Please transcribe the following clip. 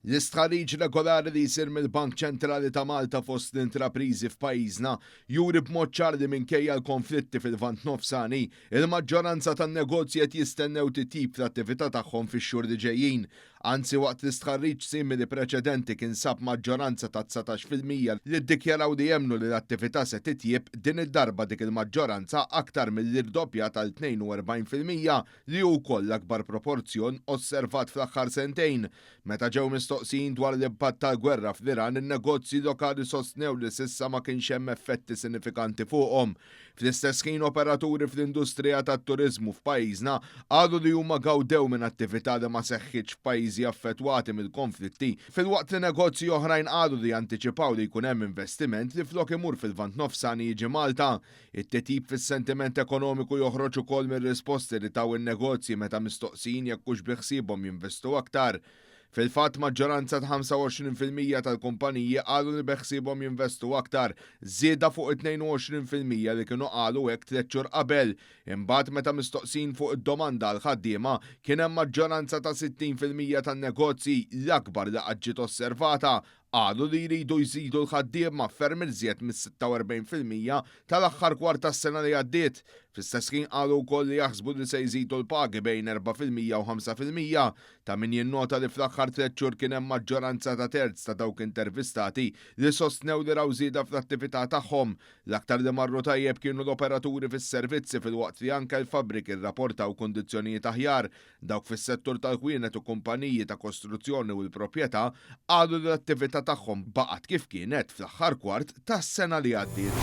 L-istħarriġ regolari li jsir mill-Bank Ċentrali ta' Malta fost l-intrapriżi f'pajjiżna juri b'mod ċar li minkejja l-konflitti fil-Lvant Nofsani, il-maġġoranza tan-negozji qed jistennew titjib fl-attività tagħhom fix-xhur li ġejjin. Anzi, waqt li stħarriġ simili preċedenti kien sab maġġoranza ta' 19% li ddikjaraw li jemmnu li l-attività se titjieb, din id-darba dik il-maġġoranza aktar milli rdoppjat għal 42% li hu wkoll l-akbar proporzjon osservat fl-aħħar sentejn. Meta ġew mistoqsijin dwar l-impatt tal-gwerra fl-Iran, in-negozji lokali sostnew li s'issa ma kienx hemm effetti sinifikanti fuqhom. Fl-istess ħin operaturi fl-industrija tat-turiżmu f'pajjiżna qalu li huma gawdew minn attività li ma seħħitx f'pajjiżi affettwati mill-konflitti, filwaqt li negozji oħrajn qalu li jantiċipaw li jkun hemm investiment li flok imur fil-Lvant Nofsani jiġi Malta. It-titjib fis-sentiment ekonomiku joħroġ ukoll mir-risposti li taw in-negozji meta mistoqsijin jekk hux biħsiebhom jinvestu aktar. Fil-fatt, maġġoranza ta' 25% tal-kumpaniji qalu li beħsiebhom jinvestu aktar, żieda fuq it-22% li kienu qalu hekk tliet xhur qabel. Imbagħad meta mistoqsijin fuq id-domanda għall-ħaddiema, kien hemm maġġoranza ta' 60% tan-negozji, l-akbar li qatt ġiet osservata, qalu li jridu jżidu l-ħaddiema ferm iżjed mis-46% tal-aħħar kwart tas-sena li għaddiet. Fl-istess ħin qalu wkoll li jaħsbu li se jżidu l-pagi bejn 4% u 5%. Ta' min jinnota li fl-aħħar tliet xhur kien hemm maġġoranza ta' terz ta' dawk intervistati li sostnew li raw żieda fl-attività tagħhom. L-aktar li marru tajjeb kienu l-operaturi fis-servizzi filwaqt li anke l-fabbriki rraportaw kundizzjonijiet aħjar. Dawk fis-settur tal-ħwienet u kumpaniji ta' kostruzzjoni u l-proprjetà qalu li l-attività tagħhom baqgħet kif kienet fl-aħħar kwart tas-sena li għaddiet.